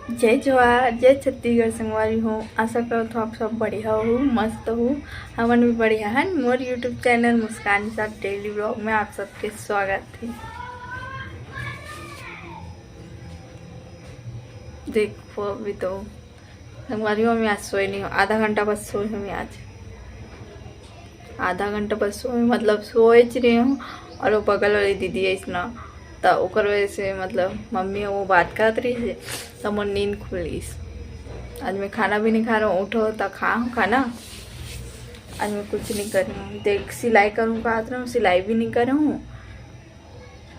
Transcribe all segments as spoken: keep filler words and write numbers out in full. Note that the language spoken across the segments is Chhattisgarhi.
जय जोहार, जय छत्तीसगढ़ संगवारी हो। आशा करत हूँ आप सब बढ़िया हो, मस्त हो। हमन भी बढ़िया हन। मोर YouTube चैनल मुस्कान के साथ डेली व्लॉग में आप सबके स्वागत है। देखो, अभी तो संगवारी हो, मैं आज सोए नहीं हूँ, आधा घंटा बस सोए हूँ मैं आज। आधा घंटा बस सोए, मतलब सोच रही हूँ। और वो बगल वाली दीदी है इसना, तो ओकर वजह से, मतलब, मम्मी वो बात करत रही है, तो मोर नींद खुल गई। आज मैं खाना भी नहीं खा रहा हूँ, उठो तो खाहूँ खाना। आज मैं कुछ नहीं कर रही हूँ, देख, सिलाई करूँ कहत रही हूँ, सिलाई भी नहीं कर रही हूँ।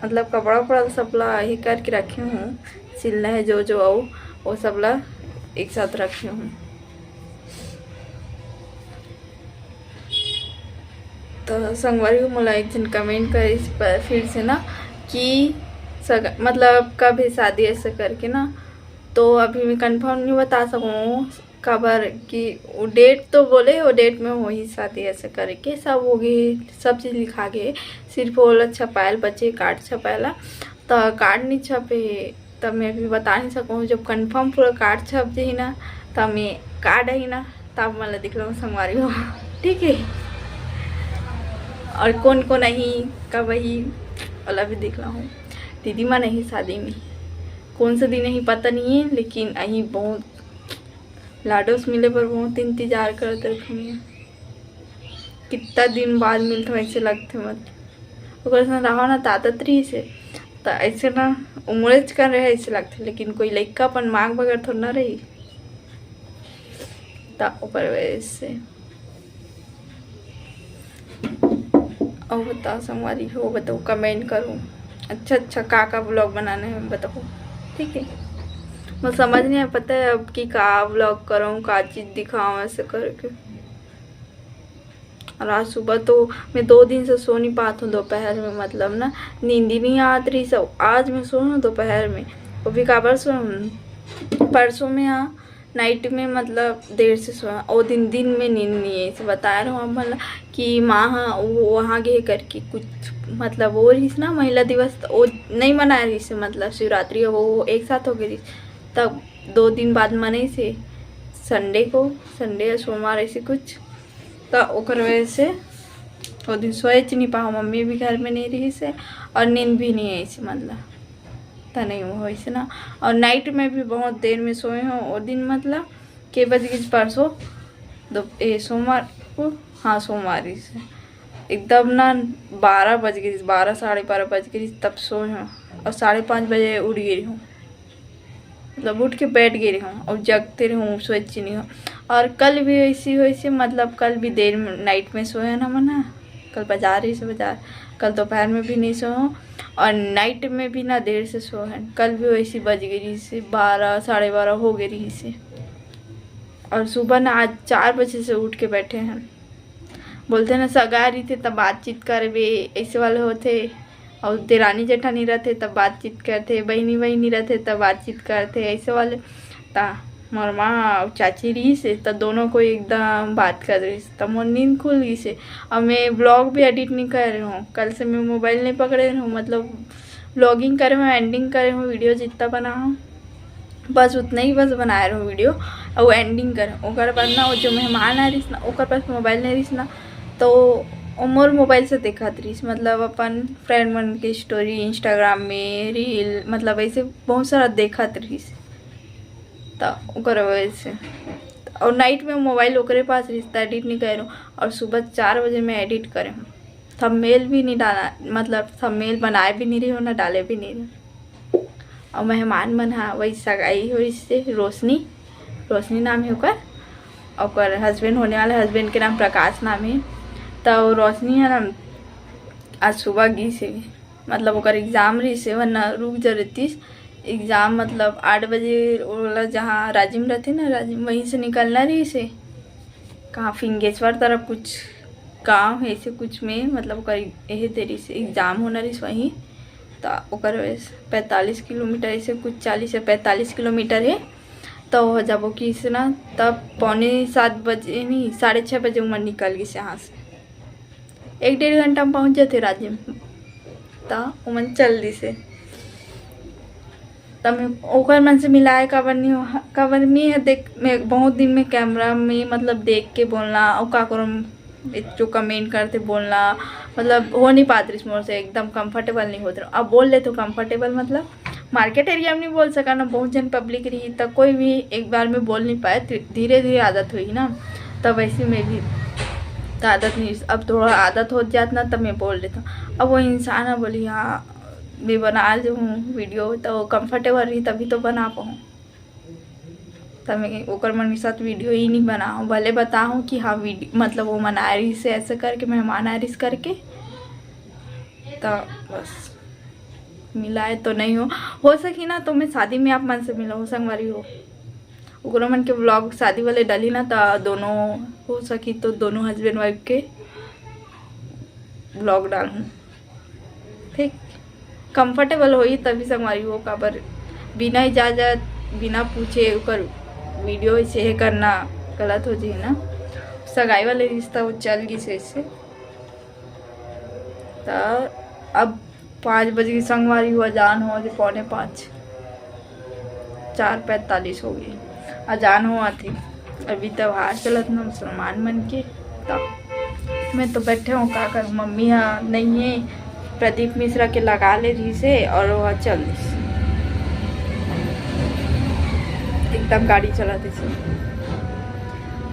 मतलब, कपड़ा उपड़ा सब ला ये करके रखी हूँ, सिलना है जो जो आऊ, वो सब ला एक साथ रखी हूँ। तो संगवारी हो, मोला एक झन कमेंट करिस प-, फिर से ना, कि सग-, मतलब, कब है शादी, ऐसे करके ना। तो अभी मैं कंफर्म नहीं बता सकूँ, काबर कि वो डेट तो बोले, वो डेट में होही शादी, ऐसे करके सब हो गए, सब चीज़ लिखा गए, सिर्फ वो ला छपायल बचे, कार्ड छपायल ला। तो कार्ड नहीं छपे, तब मैं अभी बता नहीं सकूँ। जब कंफर्म पूरा कार्ड छप जाही ना, तब मैं कार्ड आही ना, तब मोला दिखलाहूँ संगवारी हो। ठीक है, और कौन कौन आही, कब आही, ओला भी दिखलाहूँ। दीदी मन आही शादी में, कौन सा दिन आही पता नहीं है, लेकिन आही। बहुत लाडो से मिले बर बहुत इंतजार करत रखूँ मैं। कितना दिन बाद मिलत हूँ, ऐसे लगथे, मतलब, ओकर संग रहो ना, त आदत रहिस हे, त ऐसे ना उमड़ेच कर रहे, ऐसे लगथे। लेकिन कोई लइका अपन माँ के बगैर थोड़ा ना रही, त ओकर वजह से। और बताओ संगवारी हो, बताओ, कमेंट करो, अच्छा अच्छा का का व्लॉग बनाना है, बताओ, ठीक है। मैं समझ नहीं आ पता है अब कि का व्लॉग करूँ, का चीज़ दिखाऊँ, ऐसे करके। और आज सुबह तो मैं दो दिन से सो नहीं पात हूँ दोपहर में, मतलब ना, नींद ही नहीं आत रही सब। आज मैं सोए हूँ दोपहर में, वो भी काबर सोए हूँ, परसों में, हाँ, नाइट में, मतलब, देर से सोए। वो दिन, दिन में नींद नहीं है, इसे बताए रहो हम, मतलब, कि माँ, हाँ, वो वहाँ गए करके कुछ, मतलब, वो रहिस ना महिला दिवस, तो वो नहीं मनाए रहिस, मतलब, शिवरात्रि, वो एक साथ हो गई रहिस। तब दो दिन बाद मनाइस हे, संडे को, संडे या सोमवार, ऐसे कुछ। तो ओकर वजह से वो दिन सोएच नहीं पाओ, मम्मी भी घर में नहीं रहिस हे और नींद भी नहीं आइस हे, मतलब, त नहीं होइस हे ना। और नाइट में भी बहुत देर में सोए हूँ वो दिन, मतलब, के बज गई परसों, दो, ए, सोमवार को, हाँ, सोमवार ही से एकदम ना बारह बज गई, बारह, साढ़े बारह बज गई, तब सोए हूँ और साढ़े पाँच बजे उठ गई हूँ। मतलब, उठ के बैठ गई रहूँ और जगते रहूँ, सोच नहीं हूँ। और कल भी ऐसी हुई से, मतलब, कल भी देर में, नाइट में सोए ना मना, कल बाजार ही से बाजार, कल दोपहर में भी नहीं सोए हूँ और नाइट में भी ना देर से सोए हैं। कल भी वैसी बज गई रही से, बारह, साढ़े बारह हो गई रही से। और सुबह ना आज चार बजे से उठ के बैठे हैं। बोलते ना, सगा रहिथे तब बातचीत करबे, ऐसे वाले होथे। और देरानी जेठानी रहथे तब बातचीत करथे, बहिनी बहिनी रहथे तब बातचीत करथे, ऐसे वाले। ता मोर माँ और चाची रहिस हे, त दोनों को एकदम बात कर रही, त मोर नींद खुल गई से। अब मैं व्लॉग भी एडिट नहीं कर रही हूँ, कल से मैं मोबाइल नहीं पकड़े रही हूँ, मतलब, व्लॉगिंग करे हूँ, एडिटिंग करे हूँ, वीडियो जितना बना हूँ, बस उतना ही बस बनाए रहो वीडियो। और एडिटिंग कर, ओकर बाद ना, वो जो मेहमान आ रही ना, ओकर पास मोबाइल नहीं रही ना, तो वो मोर मोबाइल से देखत रहिस, मतलब, अपन फ्रेंड मन के स्टोरी, इंस्टाग्राम में रील, मतलब, ऐसे बहुत सारा देखत रहिस। त ओकर वजह से, और नाइट में मोबाइल ओकरे पास रहिस, त एडिट नहीं करे रहूँ। और सुबह चार बजे मैं एडिट करे हूँ, थंबनेल भी नहीं डाला, मतलब, थंबनेल बनाए भी नहीं रही हूँ ना, डाले भी नहीं रही हूँ। और मेहमान मन हा वही सगाई होइस हे, रोशनी, रोशनी नाम है ओकर। ओकर हस्बैंड होने वाला, हस्बैंड के नाम प्रकाश नाम है। तो रोशनी है ना, आज सुबह गई से, मतलब, ओकर एग्जाम रही से, वरना रुक जा रहतीस। एग्जाम, मतलब, आठ बजे ओला जहाँ राजिम रहते ना, राजिम, वहीं से निकलना रही से, कहाँ फिंगेश्वर तरफ कुछ गाँव है ऐसे कुछ में, मतलब, ओकर यही दे रही से एग्जाम होना रही वहीं। तो ओकर वजह से पैंतालीस किलोमीटर, ऐसे कुछ चालीस या पैंतालीस किलोमीटर है। तो हो जाबो कि से ना, तब पौने सात बजे, नहीं, साढ़े छः बजे उमन निकल गई से यहाँ से। एक डेढ़ घंटा में पहुँच जाते राजिम। तो उमन चल दी से। तब मैं ओकर मन से मिलाए काबर नहीं हो, काबर मैं ह देख, मैं बहुत दिन में कैमरा में मतलब देख के बोलना, और काकरो जो कमेंट करते बोलना, मतलब हो नहीं पात रहिस मोर से, एकदम कंफर्टेबल नहीं होत रहो। अब बोल ले तो कंफर्टेबल मतलब मार्केट एरिया में नहीं बोल सका ना, बहुत जन पब्लिक रही, तब कोई भी एक बार में बोल नहीं पाए। धीरे धीरे आदत हुई ना, तब वैसे में भी तो आदत नहीं, अब थोड़ा आदत हो जात ना, तब मैं बोल लेता हूँ। अब वो इंसान है बोली, हाँ, मैं बना लेहूँ वीडियो तो कंफर्टेबल रही, तभी तो बना पाऊँ। तब मैं ओकर मन के साथ वीडियो ही नहीं बनाऊँ, भले बताऊँ कि हाँ वीडियो मतलब वो मन आए रहिस ऐसे करके, मेहमान आए रहिस करके। तो बस मिलाए तो नहीं हो, हो सकी ना तो मैं शादी में आप मन से मिला हो संगवारी हो। ओकरो मन के व्लॉग शादी वाले डाली ना, तो दोनों हो सकी तो दोनों हस्बैंड वाइफ के व्लॉग डालूँ, ठीक। कंफर्टेबल होई तभी संगवारी हो, काबर बिना इजाजत बिना पूछे ओकर वीडियो शेयर करना गलत हो जी ना। सगाई वाले रिश्ता वो चल गई से इससे। तो अब पाँच बज गई संगवारी हो, अजान हो जे पौने पाँच, चार पैंतालीस हो गई, अजान हो आती। अभी त्योहार चलत ना मुसलमान मन के, तो मैं तो बैठे हूँ, का करूँ, मम्मी हा नहीं है, प्रदीप मिश्रा के लगा ले रही से और वो चल दिस, एकदम गाड़ी चला दिस।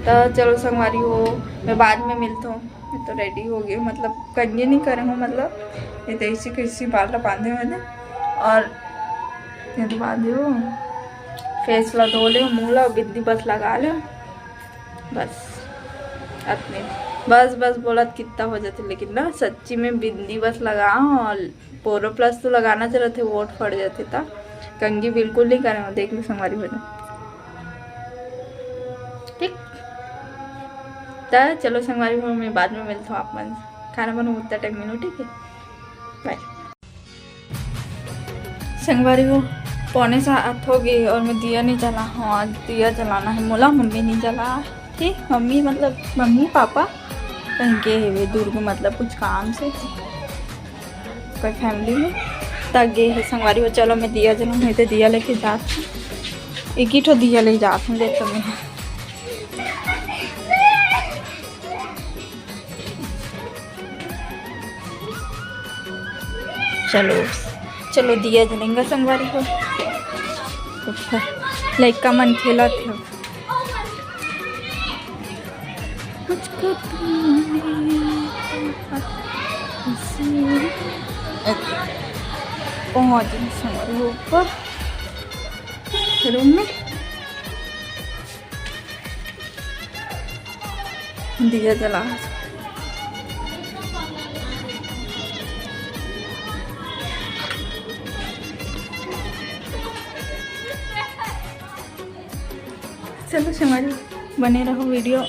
तो चलो संगवारी हो, मैं बाद में मिलता हूँ। मैं तो रेडी हो गई हूँ, मतलब कंघी नहीं करे हूँ, मतलब ये तो ऐसी कैसी बाल ला बांधे मैंने और ये तो बांधे हो, फेस ला धो ले, मुँह ला, बिंदी बस लगा ले, बस अतने। बस बस बोलत कितना हो जाते, लेकिन ना सच्ची में बिंदी बस लगाओ और बोरोप्लस तो लगाना जरूरत है, वोट फट जाते ता कंघी बिल्कुल नहीं करे हो। देख लो संगवारी हो जाए, ठीक। तो चलो संगवारी हो, मैं बाद में मिलता हूँ आप मन से। खाना बनाऊँ उतना टाइम मिलो, ठीक है, बाय। संगवारी हो, पौने सात हो गए और मैं दिया नहीं जला हूँ। आज दिया जलाना है मोला, मम्मी नहीं जला। ठीक, मम्मी मतलब मम्मी पापा कहीं गए हुए दुर्ग, मतलब कुछ काम से कोई फैमिली में तक गए है संगवारी हो। चलो मैं दिया जलाऊँ, मैं तो दिया लेके जात हूँ, एक ही ठो दिया ले जात हूँ, देख तो मैं। चलो, चलो दिया जलेंगे संगवारी हो। ऊपर लइका मन खेलत हे। कुछ कर पहुँच गए संगवारी हो ऊपर रूम में। दिया जला। चलो संगवारी, बने रहो वीडियो,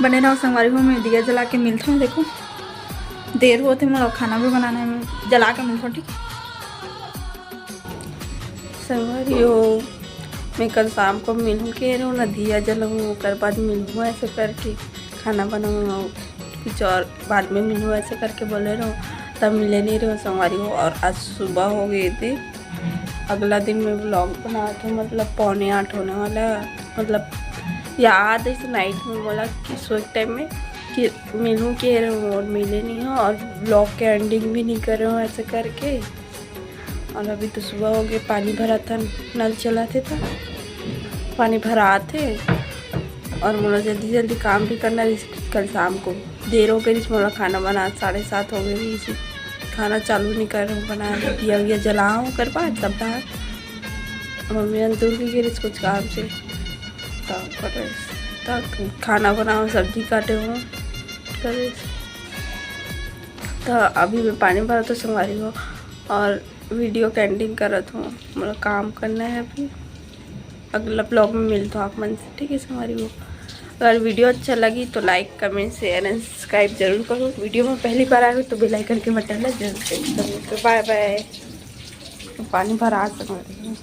बने रहो संगवारी हो। मैं दिया जला के मिलता हूँ। देखो देर होते, मोला खाना भी बनाना है, मैं जला के मिलता हूँ, ठीक। संगवारी हो, मैं कल शाम को मिलूँ के रहूँ ना, दिया जलाऊँ, ओकर बाद मिलूँ, ऐसे करके खाना बनाऊँ, कुछ और बाद में मिलूँ, ऐसे करके बोले रहूँ, तब मिले नहीं रहूँ संगवारी हो। और आज सुबह हो गए थे, अगला दिन मैं व्लॉग बना के, मतलब पौने आठ होने वाला है, मतलब याद है इस नाइट में बोला कि सोच टाइम में कि मिलूँ के रहूँ और मिले नहीं हूँ और व्लॉग के एंडिंग भी नहीं करे हूँ ऐसे करके। और अभी तो सुबह हो गए, पानी भरा था, नल चला थे था, पानी भरा थे। और मोला जल्दी जल्दी काम भी करना रहिस, कल शाम को देर हो गई रहिस मोला खाना बना, साढ़े सात हो गई रहिस, खाना चालू नहीं कर रहूँ बना, दिया विया जलाऊँ कर बाद तब ना मम्मी अंतुर भी गई रहिस कुछ काम से, तब कर रहिस, तब खाना बनाओ, सब्जी काटे हो कर रहिस। तो अभी मैं पानी भरा तो संगवारी हो और वीडियो के एंडिंग करत हूँ, मोला काम करना है अभी। अगला व्लॉग में मिलता हूँ आप मन से, ठीक है संगवारी हो। अगर वीडियो अच्छा लगी तो लाइक, कमेंट, शेयर एंड सब्सक्राइब जरूर करो। वीडियो में पहली बार आए हो तो बेल आइकन के बटन ला जरूर प्रेस करो। तो बाय बाय। पानी भरा संगवारी हो।